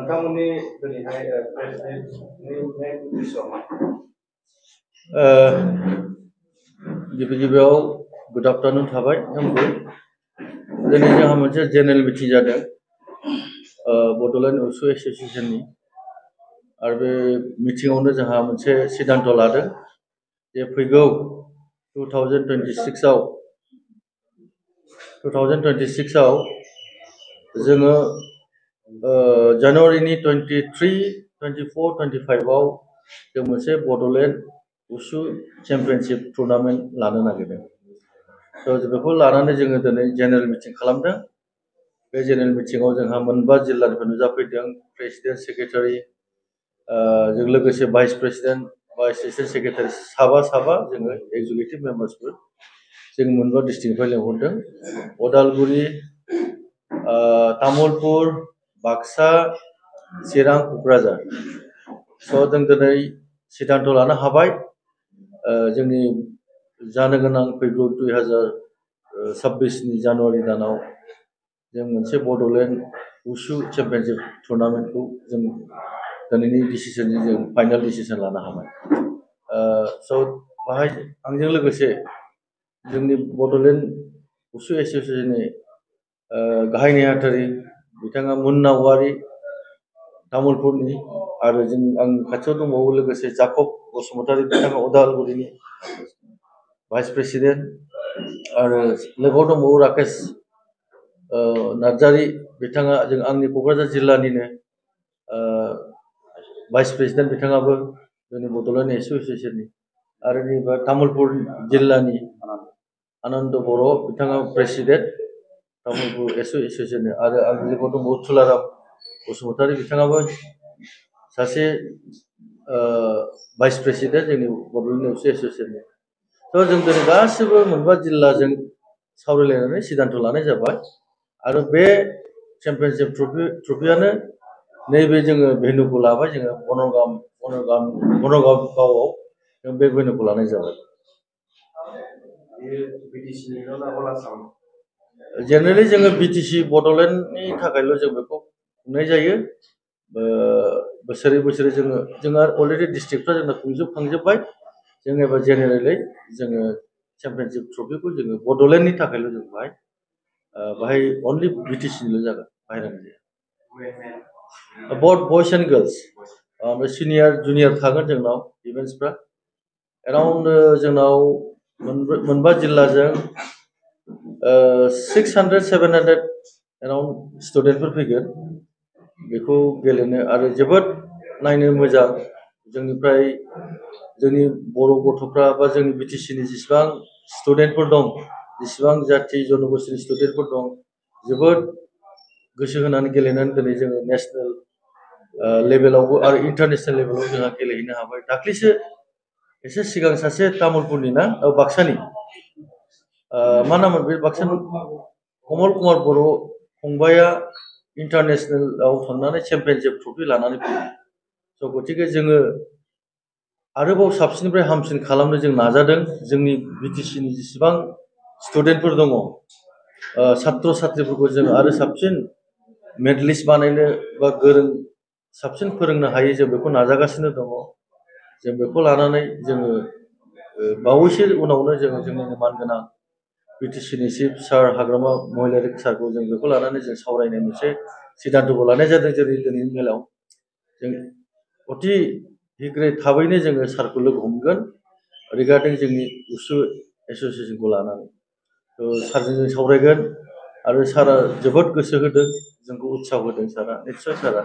नोंथांमोननि दिनैहाय प्रेसिडेन्टनि मेन उद्देश्यआ मा? गिबि गिबियाव गुड आफ्टारनुन थाबाय नोंबो दिनै जोंहा मोनसे जेनेरेल मिटिं जादों बड'लेण्ड उसु एस'सिएशननि आरो बे मिटिङावनो जोंहा मोनसे सिद्धान्त लादों जे फैगौ 2026आव जोङो जानुवारिनि 23, 24, 25आव जों मोनसे बड'लेण्ड उसु चेम्पियनशिप टुर्नामेन्ट लानो नागिरदों। थ' बेखौ लानानै जोङो दिनै जेनेरेल मिटिं खालामदों। बे जेनेरेल मिटिङाव जोंहा मोनबा जिल्लानिफ्राय नुजाफैदों प्रेसिडेन्ट सेक्रेटारि जों लोगोसे भाइस प्रेसिडेन्ट बा एसिस्टेन्ट सेक्रेटारि साबा जोङो एक्जिकिउटिभ मेम्बार्सफोर जों मोनबा डिस्ट्रिक्टनिफ्राय लेंहरदों। उदालगुरि, तामुलपुर, बाक्सा, चिरां, क'क्राझार। स' जों दिनै सिद्धान्त लानो हाबाय जोंनि जानो गोनां फैगौ 2026नि जानुवारि दानाव जों मोनसे बड'लेण्ड उसु चेम्पियनशिप टुर्नामेन्टखौ जों दिनैनि डिसिसनजों जों फाइनाल डिसिसन लानो हाबाय। स' बाहाय आंजों लोगोसे जोंनि बड'लेण्ड उसु एस'सिएशननि गाहाय नेहाथारि बिथाङा मुन्ना औवारि तामुलपुरनि आरो आं खाथियाव दंबावो लोगोसे जाकब बसुमतारी बिथाङा उदालगुरिनि भाइस प्रेसिडेन्ट आरो लोगोआव दंबावो राकेश नार्जारी बिथाङा आंनि क'क्राझार जिल्लानिनो भाइस प्रेसिडेन्ट बिथाङाबो जोंनि बड'लेण्ड एस'सिएशननि आरो नैबे तामुलपुर जिल्लानि आनन्द बर' बिथाङा प्रेसिडेन्ट तामुलपुर एस'सिएशननि आरो आंनि लोगोआव दंबावो थुलाराम बसुमतारी बिथाङाबो सासे भाइस प्रेसिडेन्ट जोंनि बड'लेण्ड उसु एस'सिएशननि। थ' जों दिनै गासिबो मोनबा जिल्लाजों सावरायलायनानै सिद्धान्त लानाय जाबाय आरो बे चेम्पियनशिप ट्रफियानो नैबे जोङो भेन्युखौ लाबाय जोङो बनगावआव जों बे भेन्युखौ लानाय जाबाय। जेनेरेलि जोङो बिटिसि बड'लेण्डनि थाखायल' जों बेखौ खुंनाय जायो। बोसोरै जोङो अलरेडि डिस्ट्रिक्टफ्रा जोंना खुंजोबखांजोब्बाय। जों एबार जेनेरेलि जोङो चेम्पियनशिप ट्रफिखौ जोङो बड'लेण्डनि थाखायल' जों बाहाय अनलि बिटिसिनिल' जागोन बाहेरानि जाया। बोथ बयस एन्ड गार्लस ओमफ्राय सिनियर जुनियर थागोन जोंनाव इभेन्ट्सफ्रा एराउन्ड जोंनाव मोनबा जिल्लाजों 600-700 एराउन्ड स्टुडेन्टफोर फैगोन बेखौ गेलेनो आरो जोबोद नायनो मोजां। जोंनिफ्राय जोंनि बर' गथ'फ्रा बा जोंनि बिटिसिनि जेसेबां स्टुडेन्टफोर दं जेसेबां जाथि जन'गोष्ठीनि स्टुडेन्टफोर दं जोबोद गोसो होनानै गेलेनानै दिनै जोङो नेसनेल लेभेलावबो आरो इन्टारनेसनेल लेभेलाव जोंहा गेलेहैनो हाबाय। दाख्लैसो एसे सिगां सासे तामुलपुरनि बाक्सानि मा नाममोन बे बाक्सानि कमल कुमार बर' फंबाया इन्टारनेसनेलाव थांनानै चेम्पियनशिप ट्रफि लानानै फैदों। स' गतिके जोङो आरोबाव साबसिननिफ्राय हामसिन खालामनो जों नाजादों। जोंनि बिटिसिनि जेसेबां स्टुडेन्टफोर दङ सात्र साथ्रिफोरखौ जों आरो साबसिन मेडेलिस्ट बानायनो बा गोरों साबसिन फोरोंनो हायो जों बेखौ नाजागासिनो दङ। जों बेखौ लानानै जोङो बावैसो उनावनो जोङो जोंनिनो मानगोनां बिटिसिनि चिफ सार हाग्रामा महिलारि सारखौ जों बेखौ लानानै जों सावरायनाय मोनसे सिद्धान्तखौ लानाय जादों। जेरै दिनैनि मेलाव जों अति शीघ्र थाबैनो जोङो सारखौ लोगो हमगोन रिगार्डिं जोंनि उसु एस'सिएशनखौ लानानै। थ' सारजों जों सावरायगोन आरो सारा जोबोद गोसो होदों जोंखौ उत्साह होदों। सारा निस्सय सारा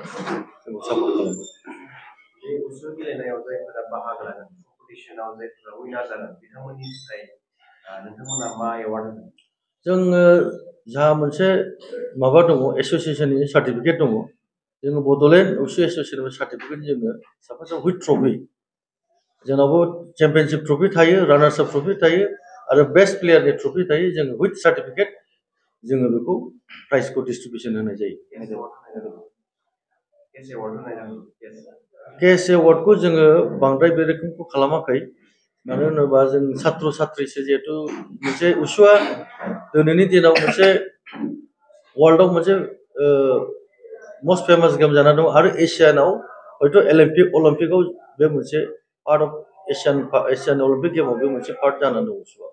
जोंखौ सापर्ट खालामगोन। बे उसु गेलेनायाव जायफोरा बाहागो लागोन कम्पिटिसनाव जायफोरा उइनार जागोन बिथांमोननि थाखाय नोंथांमोना मा एवार्ड होगोन? जोङो जोंहा मोनसे माबा दङ एस'सिएशननि सार्टिफिकेट दङ। जोङो बड'लेण्ड उसु एस'सिएशननि सार्टिफिकेट जोङो साप'ज हुइथ ट्रफि जोंनावबो चेम्पियनशिप ट्रफि थायो, रानार्स अप ट्रफि थायो आरो बेस्ट प्लेयारनि ट्रफि थायो। जोङो हुइथ सार्टिफिकेट जोङो बेखौ प्राइजखौ डिस्ट्रिबिउसन होनाय जायो। केस एवार्डखौ जोङो बांद्राय बे रोखोमखौ खालामाखै। मानो होनोबा जों सात्र साथ्रिसो जिहेथु मोनसे उसुआ दिनैनि दिनाव मोनसे वर्ल्डआव मोनसे most famous गेम जाना दं आरो एशियानाव हयथ' अलिम्पिकआव बे मोनसे पार्ट अफ एशियान अलिम्पिक गेमाव बे मोनसे पार्ट जानानै दं